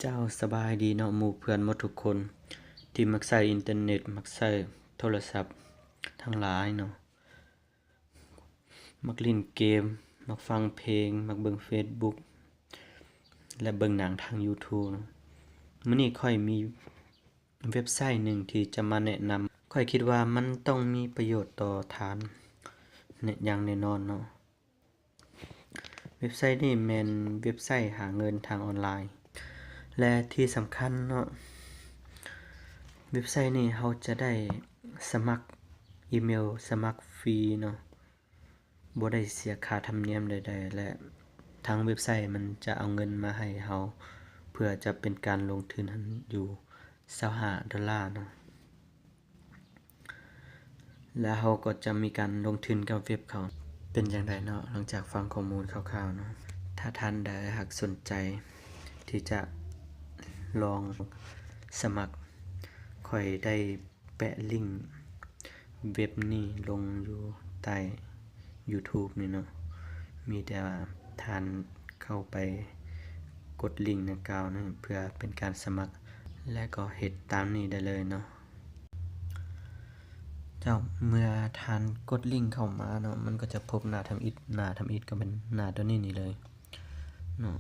ເຈົ້າ ສະບາຍດີເນາະ ໝູ່ເພື່ອນໝົດທຸກຄົນ ທີ່ມັກໃຊ້ອິນເຕີເນັດ ມັກໃຊ້ໂທລະສັບທັງຫຼາຍເນາະ, ມັກຫຼິ້ນເກມ, ມັກຟັງເພງ, ມັກເບິ່ງເຟສບຸກ ແລະ ເບິ່ງໜັງທາງຢູທູບເນາະ. ມື້ນີ້ຂ້ອຍມີເວັບໄຊໜຶ່ງທີ່ຈະມາແນະນຳ, ຂ້ອຍຄິດວ່າມັນຕ້ອງມີປະໂຫຍດຕໍ່ທ່ານແນະ ຢ່າງແນ່ນອນເນາະ. ເວັບໄຊນີ້ແມ່ນເວັບໄຊຫາເງິນທາງອອນລາຍ ແລະ ທີ່ສຳຄັນເນາະ ເວັບໄຊນີ້ເຮົາຈະໄດ້ສະໝັກອີເມວ ສະໝັກຟຣີເນາະ, ບໍ່ໄດ້ເສຍຄ່າທຳນຽມໃດໆ ແລະ ທາງເວັບໄຊມັນຈະເອົາເງິນມາໃຫ້ເຮົາ ເພື່ອຈະເປັນການລົງທຶນຫັ້ນຢູ່ຊາວຫ້າໂດລາເນາະ. ແລ້ວເຮົາກໍຈະມີການລົງທຶນກັບເວັບເຂົາ ເປັນຈັ່ງໃດເນາະ. ຫຼັງຈາກຟັງຂໍ້ມູນຄ່າວໆເນາະ, ຖ້າທ່ານໃດຫາກສົນໃຈທີ່ຈະລອງສະໝັກ, ຂ້ອຍໄດ້ແປະລິ້ງເວັບນີ້ລົງຢູ່ໃຕ້ຢູທູບນີ້ເນາະ. ມີແຕ່ວ່າທ່ານເຂົ້າໄປກົດລິ້ງດັ່ງກ່າວນັ້ນ ເພື່ອເປັນການສະໝັກ ແລະ ກໍເຮັດຕາມນີ້ໄດ້ເລີຍເນາະ. ເຈົ້າ ເມື່ອທ່ານກົດລິ້ງເຂົ້າມາເນາະ, ມັນກໍຈະພົບໜ້າທຳອິດ, ໜ້າທຳອິດກໍເປັນໜ້າຕົວນີ້ນີ້ເລີຍເນາະ.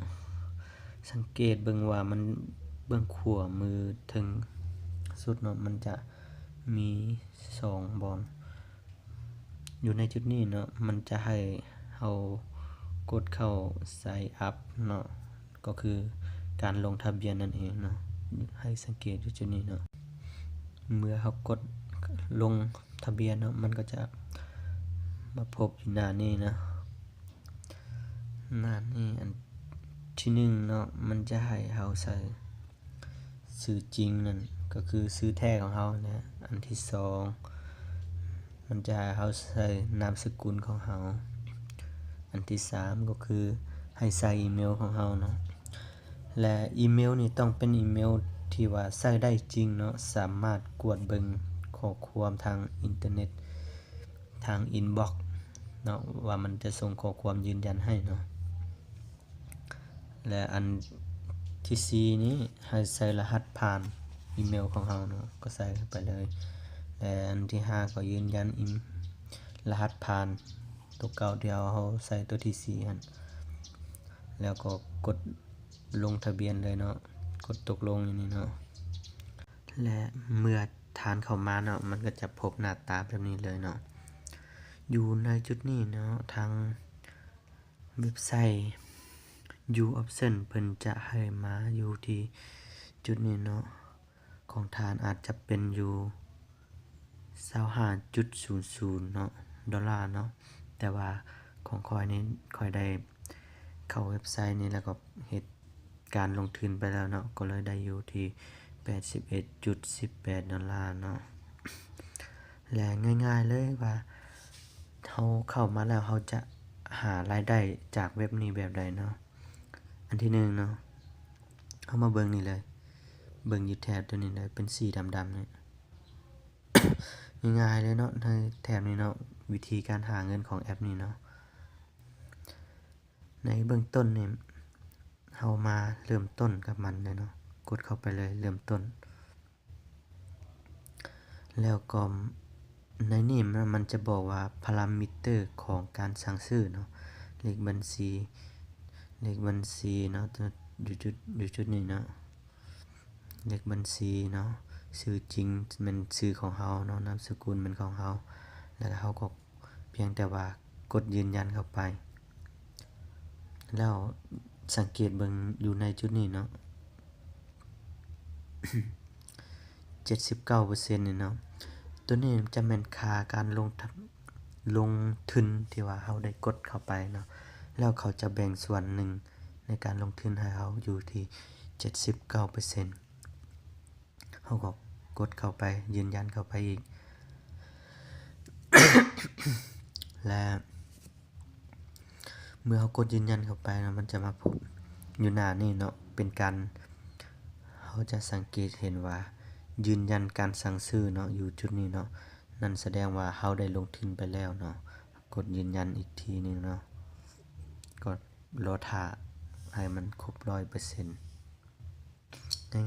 ສັງເກດເບິ່ງວ່າມັນ ເບື້ອງຂວາມືເທິງສຸດເນາະ, ມັນຈະມີສອງບ່ອນ. ຢູ່ໃນຈຸດນີ້ເນາະ, ມັນຈະໃຫ້ເຮົາກົດເຂົ້າ Sign Up ເນາະ, ກໍຄືການລົງທະບຽນນັ້ນເອງເນາະ. ໃຫ້ສັງເກດຢູ່ຈຸດນີ້ເນາະ, ເມື່ອເຮົາກົດລົງທະບຽນເນາະ, ມັນກໍຈະມາພົບຢູ່ໜ້ານີ້ເນາະ. ໜ້ານີ້ ອັນທີໜຶ່ງເນາະ, ມັນຈະໃຫ້ເຮົາໃສ່ ຊື່ຈິງນັ້ນກໍຄືຊື່ແທ້ຂອງເຮົາແຫຼະ. ອັນທີສອງ ມັນຈະໃຫ້ເຮົາໃສ່ນາມສະກຸນຂອງເຮົາ. ອັນທີສາມກໍຄືໃຫ້ໃສ່ອີເມວຂອງເຮົາເນາະ, ແລະ ອີເມວນີ້ຕ້ອງເປັນອີເມວທີ່ວ່າໃຊ້ໄດ້ຈິງເນາະ, ສາມາດກວດເບິ່ງຂໍ້ຄວາມທາງອິນເຕີເນັດ ທາງອິນບັອກເນາະ, ວ່າມັນຈະສົ່ງຂໍ້ຄວາມຢືນຢັນໃຫ້ເນາະ. ແລະ ອັນທີສີ່ນີ້ໃຫ້ໃສ່ລະຫັດຜ່ານອີເມວຂອງເຮົາເນາະ, ກໍໃສ່ເຂົ້າໄປເລີຍ. ແລະ ອັນທີຫ້າກໍຢືນຢັນອີ ລະຫັດຜ່ານຕົວເກົ່າທີ່ເຮົາໃສ່ຕົວທີສີ່ຫັ້ນ, ແລ້ວກໍກົດລົງທະບຽນເລີຍເນາະ, ກົດຕົກລົງຢູ່ນີ້ເນາະ. ແລະ ເມື່ອທ່ານເຂົ້າມາເນາະ, ມັນກໍຈະພົບໜ້າຕາແບບນີ້ເລີຍເນາະ. ຢູ່ໃນຈຸດນີ້ເນາະ, ທາງ ເວັບໄຊ View Option ເພິ່ນຈະໃຫ້ມາຢູ່ທີ່ຈຸດນີ້ເນາະ, ຂອງທ່ານອາດຈະເປັນຢູ່ຊາວຫ້າຈຸດສູນສູນເນາະ ໂດລາເນາະ, ແຕ່ວ່າຂອງຂ້ອຍນີ້ ຂ້ອຍໄດ້ເຂົ້າເວັບໄຊນີ້ ແລ້ວກໍເຮັດ ການລົງທຶນໄປແລ້ວເນາະ, ກໍເລີຍໄດ້ຢູ່ທີ່ແປດສິບເອັດຈຸດສິບແປດໂດລາເນາະ. ແລະ ງ່າຍໆເລີຍວ່າ ເຮົາເຂົ້າມາແລ້ວ ເຮົາຈະຫາລາຍໄດ້ຈາກເວັບນີ້ແບບໃດເນາະ. ອັນທີໜຶ່ງເນາະ, ເຮົາມາເບິ່ງນີ້ເລີຍ, ເບິ່ງຢູ່ແຖບຕົວນີ້ເລີຍ ເປັນສີດຳໆນີ້. ງ່າຍໆເລີຍເນາະ, ໃນແຖບນີ້ເນາະ, ວິທີການຫາເງິນຂອງແອັບນີ້ເນາະ. ໃນເບື້ອງຕົ້ນນີ້ ເຮົາມາເລີ່ມຕົ້ນກັບມັນເລີຍເນາະ, ກົດເຂົ້າໄປເລີຍ ເລີ່ມຕົ້ນ. ແລ້ວກໍໃນນີ້ມັນ ມັນຈະບອກວ່າພາຣາມິເຕີຂອງການສັ່ງຊື້ເນາະ, ເລກບັນຊີ ເລກບັນຊີເນາະ, ຢູ່ຈຸດ ຢູ່ຈຸດນີ້ເນາະ, ເລກບັນຊີເນາະ, ຊື່ຈິງແມ່ນຊື່ຂອງເຮົາເນາະ, ນາມສະກຸນແມ່ນຂອງເຮົາ, ແລ້ວກໍເຮົາກໍ ພຽງແຕ່ວ່າກົດຢືນຢັນເຂົ້າໄປ ແລ້ວສັງເກດເບິ່ງຢູ່ໃນຈຸດນີ້ເນາະ, ເຈັດສິບເກົ້າເປີເຊັນນີ້ເນາະ, ໂຕນີ້ຈະແມ່ນຄ່າການລົງ ລົງທຶນທີ່ວ່າເຮົາໄດ້ກົດເຂົ້າໄປເນາະ, ແລ້ວເຂົາຈະແບ່ງສ່ວນໜຶ່ງໃນການລົງທຶນໃຫ້ເຮົາຢູ່ທີ່ເຈັດສິບເກົ້າເປີເຊັນ. ເຮົາກໍກົດເຂົ້າໄປ ຢືນຢັນເຂົ້າໄປອີກ ແລະ ເມື່ອເຮົາກົດຢືນຢັນເຂົ້າໄປເນາະ, ມັນຈະມາພົບຢູ່ໜ້ານີ້ເນາະ, ເປັນການ ເຮົາຈະສັງເກດເຫັນວ່າ ຢືນຢັນການສັ່ງຊື້ເນາະ, ຢູ່ຈຸດນີ້ເນາະ, ນັ້ນສະແດງວ່າເຮົາໄດ້ລົງທຶນໄປແລ້ວເນາະ. ກົດຢືນຢັນອີກທີໜຶ່ງເນາະ, ກໍລໍຖ້າໃຫ້ມັນຄົບຮ້ອຍເປີເຊັນ.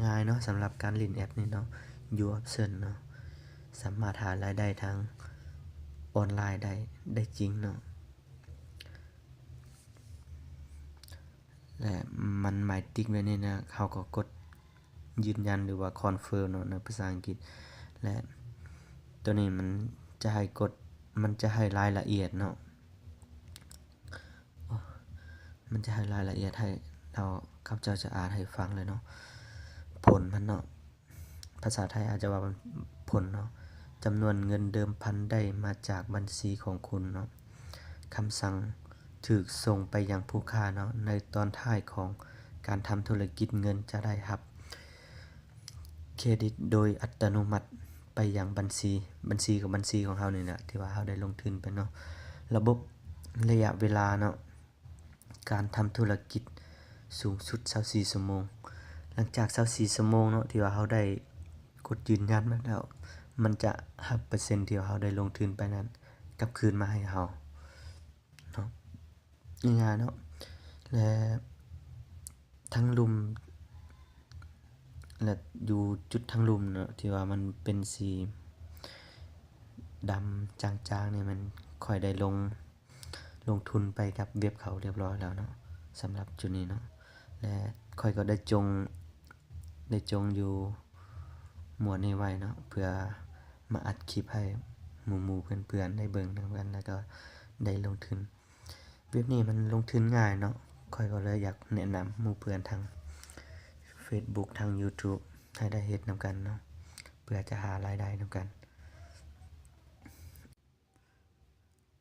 ງ່າຍໆເນາະ ສຳລັບການຫຼິ້ນແອັບນີ້ເນາະ Your Option ເນາະ ສາມາດຫາລາຍໄດ້ທາງອອນລາຍໄດ້ ໄດ້ຈິງເນາະ ແລະ ມັນໝາຍຕິກແບບນີ້ນະ ເຮົາກໍກົດຢືນຢັນ ຫຼືວ່າ Confirm ເນາະ ໃນພາສາອັງກິດ ແລະ ໂຕນີ້ມັນຈະໃຫ້ກົດ ມັນຈະໃຫ້ລາຍລະອຽດເນາະ ມັນຈະໃຫ້ລາຍລະອຽດໃຫ້ເຮົາ ຂ້າພະເຈົ້າຈະອ່ານໃຫ້ຟັງເລີຍເນາະ ຜົນມັນເນາະ ພາສາໄທອາດຈະວ່າຜົນເນາະ ຈຳນວນເງິນເດີມພັນໄດ້ມາຈາກບັນຊີຂອງຄຸນເນາະ ຄຳສັ່ງຖືກສົ່ງໄປຍັງຜູ້ຄ້າເນາະ ໃນຕອນທ້າຍຂອງການທຳທຸລະກິດ ເງິນຈະໄດ້ຮັບເຄຣດິດໂດຍອັດຕະໂນມັດໄປຍັງບັນຊີ ບັນຊີກໍບັນຊີຂອງເຮົານີ້ແຫຼະ ທີ່ວ່າເຮົາໄດ້ລົງທຶນໄປເນາະ ລະບົບໄລຍະເວລາເນາະ ການທຳທຸລະກິດສູງສຸດຊາວສີ່ຊົ່ວໂມງ ຫຼັງຈາກຊາວສີ່ຊົ່ວໂມງເນາະ ທີ່ວ່າເຮົາໄດ້ກົດຢືນຢັນມາແລ້ວ ມັນຈະຮັບເປີເຊັນທີ່ວ່າເຮົາໄດ້ລົງທຶນໄປນັ້ນກັບຄືນມາໃຫ້ເຮົາເນາະ ງ່າຍໆເນາະ ແລະ ທາງລຸ່ມ ແລະ ຢູ່ຈຸດທາງລຸ່ມເນາະ ທີ່ວ່າມັນເປັນສີດຳຈາງໆນີ້ ແມ່ນຂ້ອຍໄດ້ລົງ ລົງທຶນໄປກັບເວັບເຂົາຮຽບຮ້ອຍແລ້ວເນາະ ສຳລັບຈຸດນີ້ເນາະ ແລະ ຂ້ອຍກໍໄດ້ຈົ່ງ ໄດ້ຈົ່ງຢູ່ໝວດນີ້ໄວ້ເນາະ ເພື່ອມາອັດຄລິບໃຫ້ໝູ່ໆເພື່ອນໆໄດ້ເບິ່ງນຳກັນ ແລ້ວກໍໄດ້ລົງທຶນ ເວັບນີ້ມັນລົງທຶນງ່າຍເນາະ ຂ້ອຍກໍເລີຍຢາກແນະນຳໝູ່ເພື່ອນທາງ Facebook ທາງ YouTube ໃຫ້ໄດ້ເຮັດນຳກັນເນາະ ເພື່ອຈະຫາລາຍໄດ້ນຳກັນ.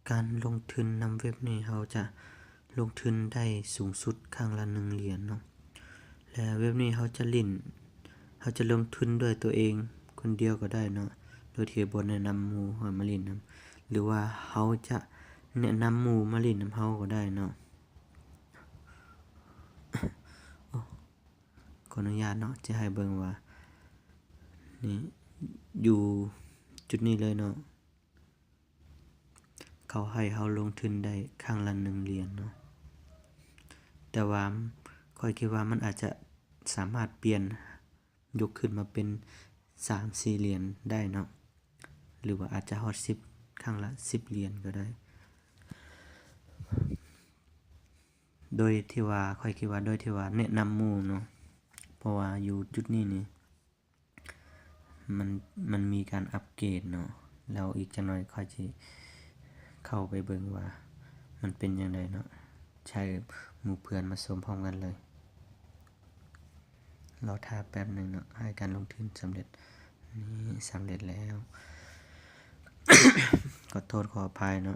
ການລົງທຶນນຳເວັບນີ້ ເຮົາຈະລົງທຶນໄດ້ສູງສຸດຄັ້ງລະໜຶ່ງຫຼຽນເນາະ ແລະ ເວັບນີ້ເຮົາຈະຫຼິ້ນ ເຮົາຈະລົງທຶນດ້ວຍຕົວເອງຄົນດຽວກໍໄດ້ເນາະ ໂດຍທີ່ບໍ່ແນະນຳໝູ່ໃຫ້ມາຫຼິ້ນນຳ ຫຼືວ່າເຮົາຈະແນະນຳໝູ່ມາຫຼິ້ນນຳເຮົາກໍໄດ້ເນາະ. ໂອ້ ຂໍອະນຸຍາດເນາະ ຈະໃຫ້ເບິ່ງວ່າ ນີ້ ຢູ່ຈຸດນີ້ເລີຍເນາະ. ເຂົາໃຫ້ເຮົາລົງທຶນໄດ້ຄັ້ງລະໜຶ່ງຫຼຽນເນາະ ແຕ່ວ່າຂ້ອຍຄິດວ່າມັນອາດຈະສາມາດປ່ຽນຍົກຂຶ້ນມາເປັນສາມສີ່ຫຼຽນໄດ້ເນາະ ຫຼືວ່າອາດຈະຮອດສິບ ຄັ້ງລະສິບຫຼຽນກໍໄດ້ ໂດຍທີ່ວ່າ ຂ້ອຍຄິດວ່າໂດຍທີ່ວ່າແນະນຳໝູ່ເນາະ ເພາະວ່າຢູ່ຈຸດນີ້ນີ້ ມັນ ມັນມີການອັບເກຣດເນາະ ແລ້ວອີກຈັກໜ່ອຍຂ້ອຍຊິເຂົ້າໄປເບິ່ງວ່າມັນເປັນຈັ່ງໃດເນາະ ໃຫ້ໝູ່ເພື່ອນມາຊົມພ້ອມກັນເລີຍ. ລໍຖ້າແປັບໜຶ່ງເນາະ ໃຫ້ການລົງທຶນສຳເລັດ. ນີ້ສຳເລັດແລ້ວ. ຂໍໂທດຂໍອະໄພເນາະ.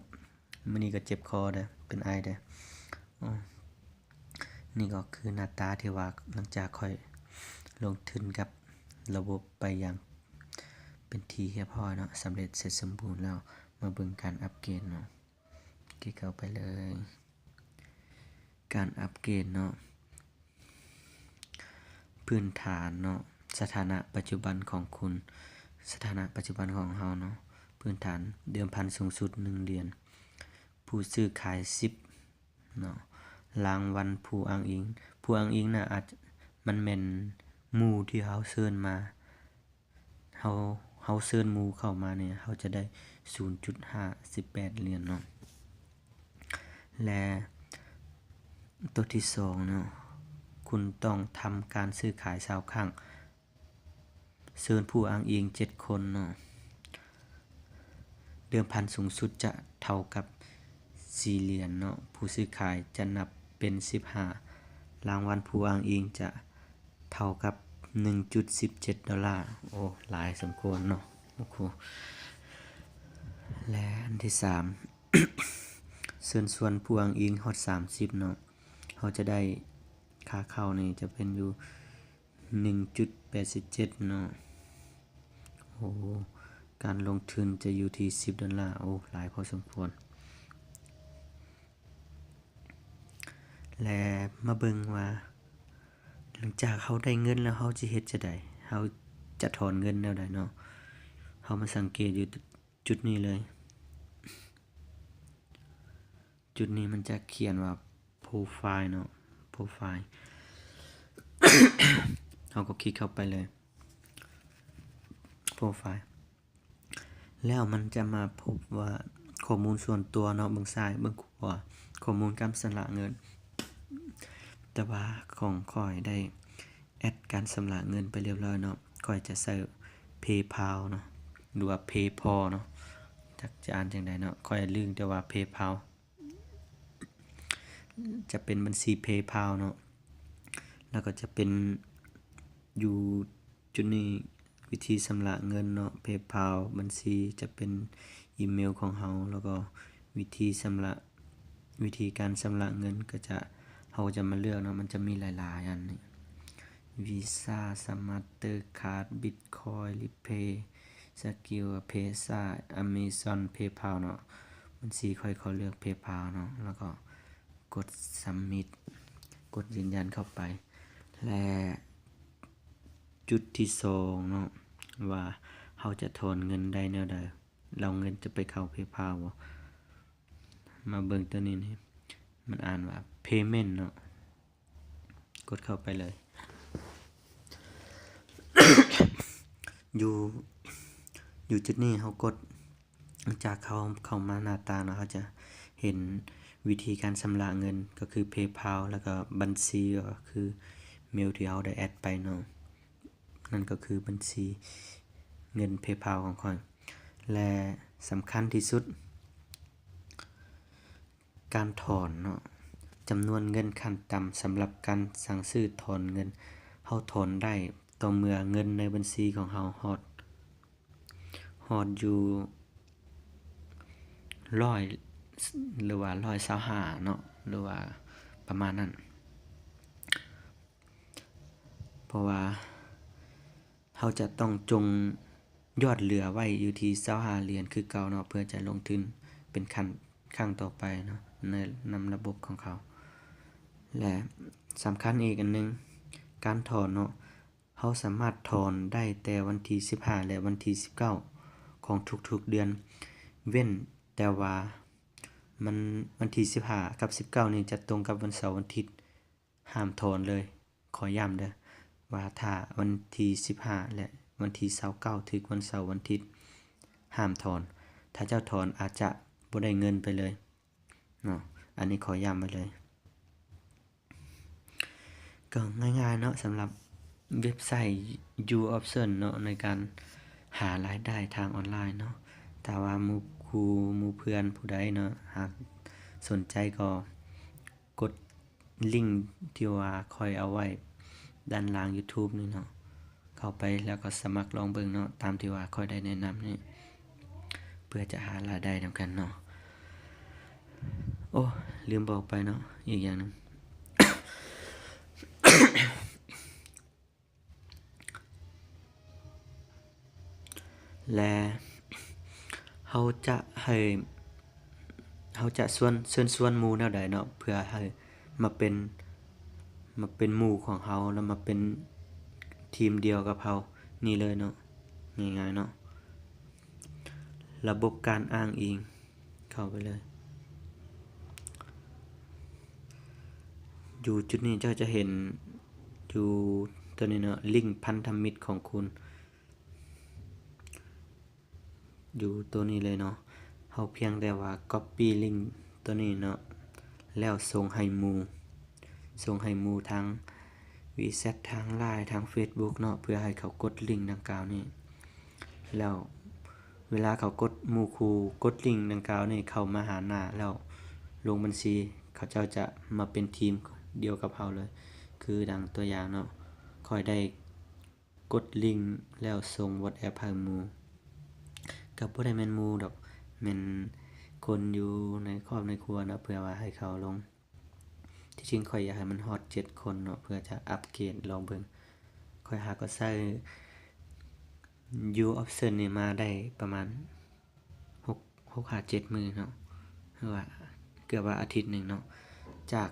ມື້ນີ້ກໍເຈັບຄໍເດີ້ ເປັນໄອເດີ້. ໂອ້ ນີ້ກໍຄືໜ້າຕາທີ່ວ່າຫຼັງຈາກຂ້ອຍລົງທຶນກັບລະບົບໄປຢ່າງເປັນທີ່ຮຽບຮ້ອຍເນາະ ສຳເລັດເສັດສົມບູນແລ້ວ. ມາເບິ່ງການອັບເກຣດເນາະ ຄລິກເຂົ້າໄປເລີຍ. ການອັບເກຣດເນາະ. ພື້ນຖານເນາະ ສະຖານະປັດຈຸບັນຂອງຄຸນ ສະຖານະປັດຈຸບັນຂອງເຮົາເນາະ ພື້ນຖານເດີມພັນສູງສຸດໜຶ່ງຫຼຽນ ຜູ້ຊື້ຂາຍສິບເນາະ ລາງວັນຜູ້ອ້າງອີງ ຜູ້ອ້າງອີງນະ ອາດ ມັນແມ່ນໝູ່ທີ່ເຮົາເຊີນມາ ເຮົາ ເຮົາເຊີນໝູ່ເຂົ້າມານີ້ ເຮົາຈະໄດ້ສູນຈຸດຫ້າສິບແປດຫຼຽນເນາະ ແລະ ຕົວທີສອງເນາະ ຄຸນຕ້ອງທຳການຊື້ຂາຍຊາວຄັ້ງ ເຊີນຜູ້ອ້າງອີງເຈັດຄົນເນາະ ເດີມພັນສູງສຸດຈະເທົ່າກັບສີ່ຫຼຽນເນາະ ຜູ້ຊື້ຂາຍຈະນັບເປັນສິບຫ້າ ລາງວັນຜູ້ອ້າງອີງຈະ ເທົ່າກັບໜຶ່ງຈຸດສິບເຈັດໂດລາ. ໂອ້ ຫຼາຍສົມຄວນເນາະ. ໂອ້ໂຫ ແລະ ອັນທີສາມ ເຊີນຊວນຜູ້ອ້າງອີງຮອດສາມສິບເນາະ ເຮົາຈະໄດ້ຄ່າເຂົ້ານີ້ຈະເປັນຢູ່ໜຶ່ງຈຸດແປດສິບເຈັດເນາະ. ໂອ້ ການລົງທຶນຈະຢູ່ທີ່ສິບໂດລາ. ໂອ້ ຫຼາຍພໍສົມຄວນ. ແລະ ມາເບິ່ງວ່າ ຫຼັງຈາກເຮົາໄດ້ເງິນແລ້ວ ເຮົາຈະເຮັດຈັ່ງໃດ? ເຮົາຈະຖອນເງິນແນວໃດເນາະ? ເຮົາມາສັງເກດຢູ່ຈຸດນີ້ເລີຍ. ຈຸດນີ້ມັນຈະຂຽນວ່າ ໂປຣໄຟລ໌ເນາະ ໂປຣໄຟລ໌. ເຮົາກໍຄລິກເຂົ້າໄປເລີຍ ໂປຣໄຟລ໌ ແລ້ວມັນຈະມາພົບວ່າຂໍ້ມູນສ່ວນຕົວເນາະ ເບື້ອງຊ້າຍ ເບື້ອງຂວາ ຂໍ້ມູນການຊຳລະເງິນ. ແຕ່ວ່າຂອງຂ້ອຍໄດ້ແອັດການຊຳລະເງິນໄປຮຽບຮ້ອຍເນາະ ຂ້ອຍຈະໃຊ້ PayPal ເນາະ ຫຼືວ່າ PayPal ເນາະ ຈັກຈະອ່ານຈັ່ງໃດເນາະ ຂ້ອຍລືມ ແຕ່ວ່າ PayPal ຈະເປັນບັນຊີ PayPal ເນາະ ແລ້ວກໍຈະເປັນຢູ່ຈຸດນີ້ ວິທີຊຳລະເງິນເນາະ PayPal ບັນຊີຈະເປັນອີເມວຂອງເຮົາ ແລ້ວກໍວິທີຊຳລະ ວິທີການຊຳລະເງິນກໍຈະ ເຮົາກໍຈະມາເລືອກເນາະ ມັນຈະມີຫຼາຍໆອັນນີ້ Visa Mastercard Bitcoin Alipay Square Payza Amazon PayPal ເນາະ ບັນຊີຂ້ອຍຂໍເລືອກ PayPal ເນາະ ແລ້ວກໍກົດ Submit ກົດຢືນຢັນເຂົ້າໄປ ແລະ ຈຸດທີສອງເນາະ ວ່າເຮົາຈະຖອນເງິນໄດ້ແນວໃດ ແລ້ວເງິນຈະໄປເຂົ້າ PayPal ບໍ່? ມາເບິ່ງຕົວນີ້ນີ້ ມັນອ່ານວ່າ Payment ເນາະ ກົດເຂົ້າໄປເລີຍ ຢູ່ ຢູ່ຈຸດນີ້ເຮົາກົດ ຈາກເຮົາເຂົ້າມາໜ້າຕ່າງເນາະ ເຮົາຈະເຫັນວິທີການຊຳລະເງິນ ກໍຄື PayPal ແລ້ວກໍບັນຊີ ກໍຄືເມວທີ່ເຮົາໄດ້ແອັດໄປເນາະ ນັ້ນກໍຄືບັນຊີເງິນ PayPal ຂອງຂ້ອຍ ແລະ ສຳຄັນທີ່ສຸດ ການຖອນເນາະ ຈຳນວນເງິນຂັ້ນຕ່ຳສຳລັບການສັ່ງຊື້ຖອນເງິນ ເຮົາຖອນໄດ້ຕໍ່ເມື່ອເງິນໃນບັນຊີຂອງເຮົາຮອດ ຮອດຢູ່ຮ້ອຍ ຫຼືວ່າຮ້ອຍຊາວຫ້າເນາະ ຫຼືວ່າປະມານນັ້ນ ເພາະວ່າເຮົາຈະຕ້ອງຈົ່ງຍອດເຫຼືອໄວ້ຢູ່ທີ່ຊາວຫ້າຫຼຽນຄືເກົ່າເນາະ ເພື່ອຈະລົງທຶນເປັນຂັ້ນ ຄັ້ງຕໍ່ໄປເນາະ ໃນ ນຳລະບົບຂອງເຂົາ ແລະ ສຳຄັນອີກອັນໜຶ່ງ ການຖອນເນາະ ເຮົາສາມາດຖອນໄດ້ແຕ່ວັນທີສິບຫ້າ ແລະ ວັນທີສິບເກົ້າ ຂອງທຸກໆເດືອນ ເວັ້ນແຕ່ວ່າມັນ ວັນທີສິບຫ້າກັບສິບເກົ້ານີ້ຈະຕົງກັບວັນເສົາວັນທິດ ຫ້າມຖອນເລີຍ. ຂໍຢ້ຳເດີ້ ວ່າຖ້າວັນທີສິບຫ້າ ແລະ ວັນທີຊາວເກົ້າ ຖືກວັນເສົາວັນທິດ ຫ້າມຖອນ. ຖ້າເຈົ້າຖອນອາດຈະບໍ່ໄດ້ເງິນໄປເລີຍເນາະ. ອັນນີ້ຂໍຢ້ຳໄວ້ເລີຍ. ກໍງ່າຍໆເນາະ ສຳລັບເວັບໄຊ YouOption ເນາະ ໃນການຫາລາຍໄດ້ທາງອອນລາຍເນາະ. ຖ້າວ່າໝູ່ຄູ່ໝູ່ເພື່ອນຜູ້ໃດເນາະ ຫາກສົນໃຈກໍກົດລິງທີ່ວ່າຂ້ອຍເອົາໄວ້ດ້ານລ່າງ YouTube ນີ້ເນາະ. ເຂົ້າໄປແລ້ວກໍສະໝັກລອງເບິ່ງເນາະ ຕາມທີ່ວ່າຂ້ອຍໄດ້ແນະນຳນີ້ ເພື່ອຈະຫາລາຍໄດ້ນຳກັນເນາະ. ໂອ້ ລືມບອກໄປເນາະ ອີກຢ່າງໜຶ່ງ ແລະ ເຮົາຈະໃຫ້ ເຮົາຈະຊວນ ເຊີນຊວນໝູ່ແນວໃດເນາະ ເພື່ອໃຫ້ມາເປັນ ມາເປັນໝູ່ຂອງເຮົາ ແລ້ວມາເປັນທີມດຽວກັບເຮົານີ້ເລີຍເນາະ. ງ່າຍໆເນາະ ລະບົບການອ້າງອີງ ເຂົ້າໄປເລີຍ. ຢູ່ຈຸດນີ້ເຈົ້າຈະເຫັນຢູ່ຕົວນີ້ເນາະ ລິງພັນທະມິດຂອງຄຸນ ຢູ່ຕົວນີ້ເລີຍເນາະ. ເຮົາພຽງແຕ່ວ່າກັອບປີ້ລິງຕົວນີ້ເນາະ ແລ້ວສົ່ງໃຫ້ໝູ່ ສົ່ງໃຫ້ໝູ່ທາງ WeChat ທາງ Line ທາງ Facebook ເນາະ ເພື່ອໃຫ້ເຂົາກົດລິງດັ່ງກ່າວນີ້ ແລ້ວເວລາເຂົາກົດ ໝູ່ຄູ່ກົດລິງດັ່ງກ່າວນີ້ເຂົ້າມາຫາໜ້າ ແລ້ວລົງບັນຊີ ເຂົາເຈົ້າຈະມາເປັນທີມດຽວກັບເຮົາເລີຍ. ຄືດັ່ງຕົວຢ່າງເນາະ ຂ້ອຍໄດ້ ກົດລິງແລ້ວສົ່ງ WhatsApp ໃຫ້ໝູ່ ກໍບໍ່ໄດ້ແມ່ນໝູ່ດອກ ແມ່ນຄົນຢູ່ໃນຄອບໃນຄົວເນາະ ເພື່ອວ່າໃຫ້ເຂົາລົງ. ທີ່ຈິງຂ້ອຍຢາກໃຫ້ມັນຮອດເຈັດຄົນເນາະ ເພື່ອຈະອັບເກຣດລອງເບິ່ງ. ຂ້ອຍຫາກໍໃຊ້ YouOption ນີ້ມາໄດ້ປະມານ ຫົກ ຫົກຫາເຈັດມື້ເນາະ ຫຼືວ່າເກືອບວ່າອາທິດໜຶ່ງເນາະ. ຈາກ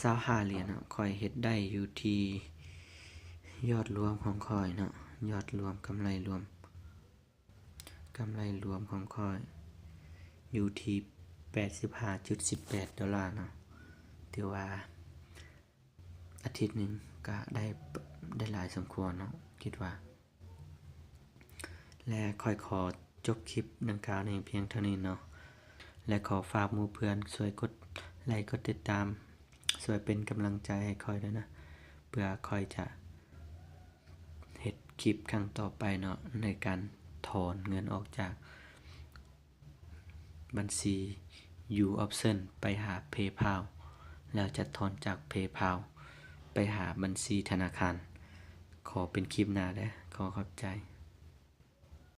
ຊາວຫ້າຫຼຽນເນາະ ຂ້ອຍເຮັດໄດ້ຢູ່ທີ່ ຍອດລວມຂອງຂ້ອຍເນາະ ຍອດລວມ ກຳໄລລວມ ກຳໄລລວມຂອງຂ້ອຍຢູ່ທີ່ ແປດສິບຫ້າຈຸດສິບແປດໂດລາເນາະ. ຖືວ່າ ອາທິດໜຶ່ງກະໄດ້ ໄດ້ຫຼາຍສົມຄວນເນາະ ຄິດວ່າ ແລະ ຂ້ອຍຂໍຈົບຄລິບດັ່ງກ່າວນີ້ພຽງເທົ່ານີ້ເນາະ ແລະ ຂໍຝາກໝູ່ເພື່ອນຊ່ວຍກົດໄລຄ໌ ກົດຕິດຕາມ ຊ່ວຍເປັນກຳລັງໃຈໃຫ້ຂ້ອຍດ້ວຍນະ ເພື່ອຂ້ອຍຈະເຮັດຄລິບຄັ້ງຕໍ່ໄປເນາະ ໃນການຖອນເງິນອອກຈາກ ບັນຊີ Use Option ໄປຫາ PayPal ແລ້ວຈະຖອນຈາກ PayPal ໄປຫາບັນຊີທະນາຄານ. ຂໍເປັນຄລິບໜ້າເດີ້. ຂໍຂອບໃຈ.